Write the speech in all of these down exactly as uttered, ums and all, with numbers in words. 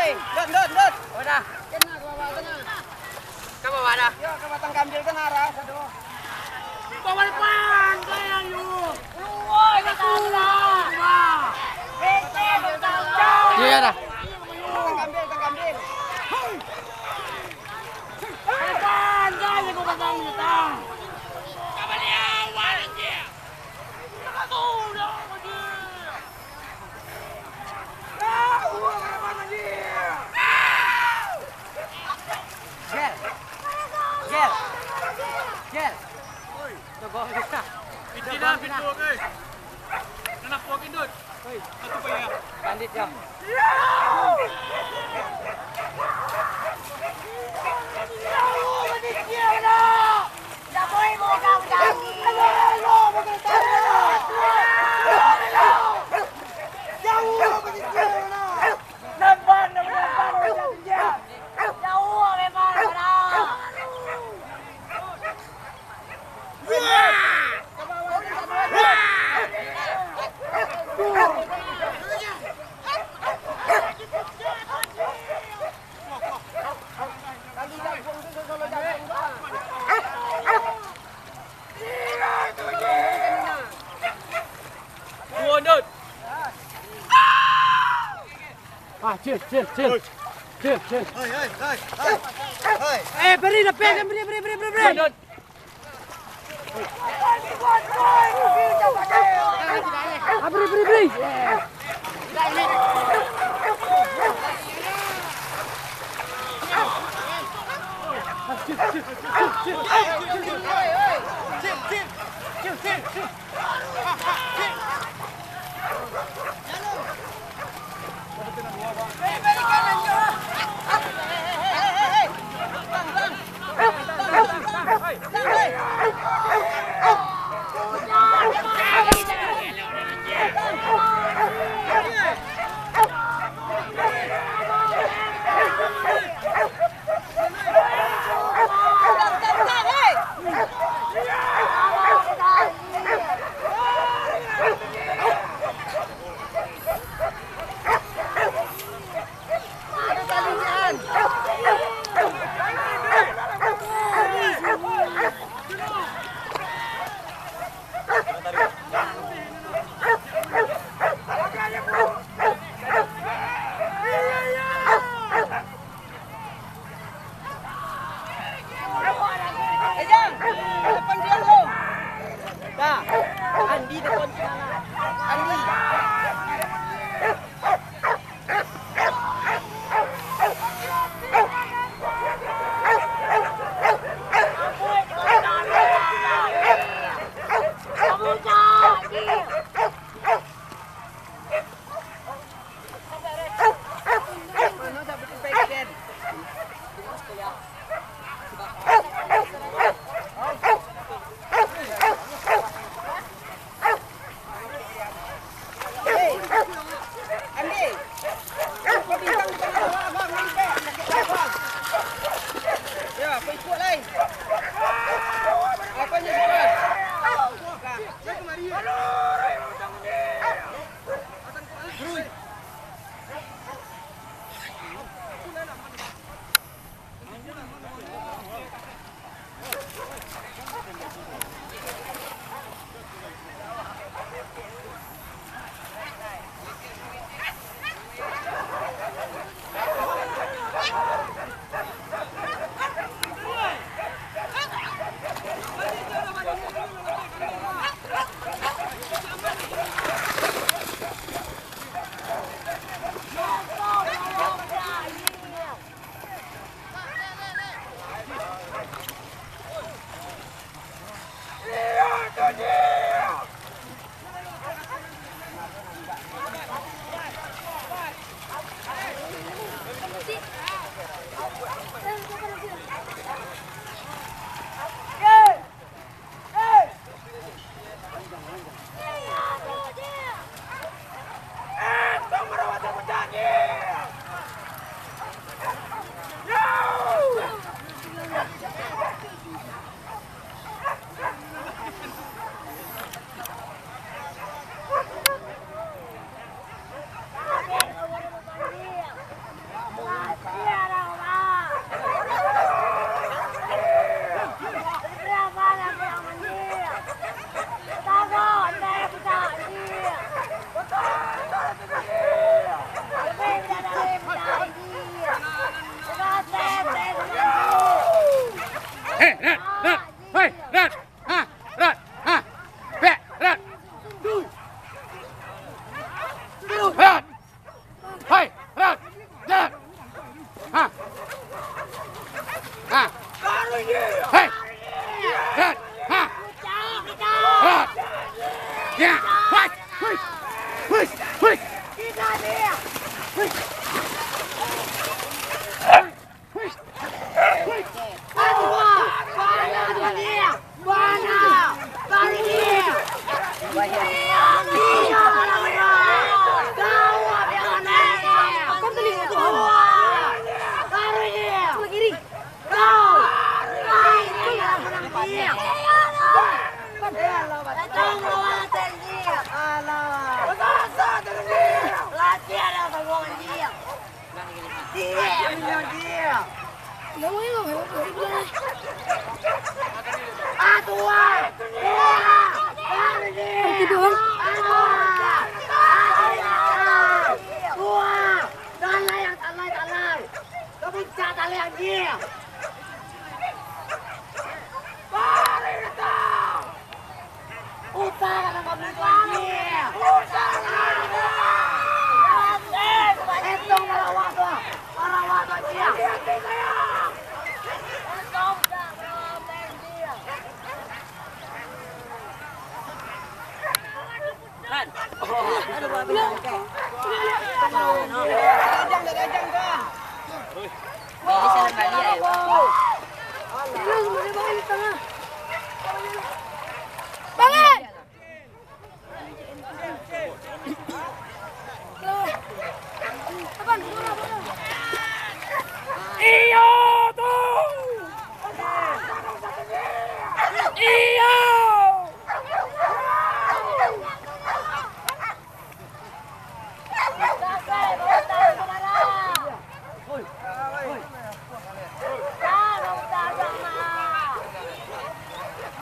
Dot, dot, dot. Oh, dah. Kena ka bawah tengah. Ka bawah dah. Yo, ka batang kambil tengah, Ras. Aduh. Bawah depan, sayang, yo. Keluar, keluar. Iya, dah. Batang kambil, batang kambil. Depan, sayang, yo, batang, batang. Ka baliau, anjing. Jel. Jel. Jel. Oi. Coba kita. Iti dah pintu, oke. Kenapa, Kindut? Oi. Satu bayar. Bandit, jam. Ah, chill, chill, chill. Chill, chill. Hai, hai, hai, hai. Hai. Eh, beri lah, beri, beri, beri, beri, beri. Dot. Ah, beri, beri, beri. Ejang, depan dia lo. Dah, Andi depan sana. Andi. Ah, tuan! Tuan! Tidur, Bang. Tuan! Tuan! Talai, talai, talai! Kamu cak talai, anjing! Balik datang! Utang ka kami, anjing! Utang ka kami! Etong marawak tu! Marawak tu, anjing! Bangun! Iyo tu! Iyo!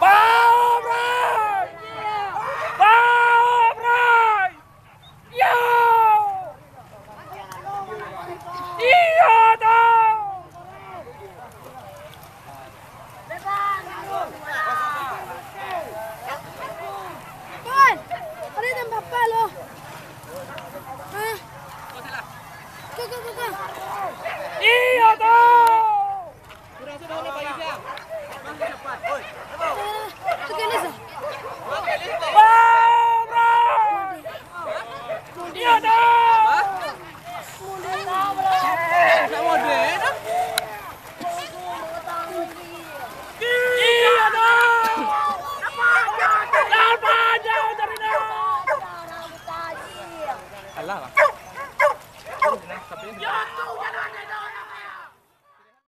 Bao, bro! Bao, bro! Iyo! Iyo tu! Tuan, ada tambah apa lo? Hah? Kau, kau, kau, kau. Iyo tu! Alah lah.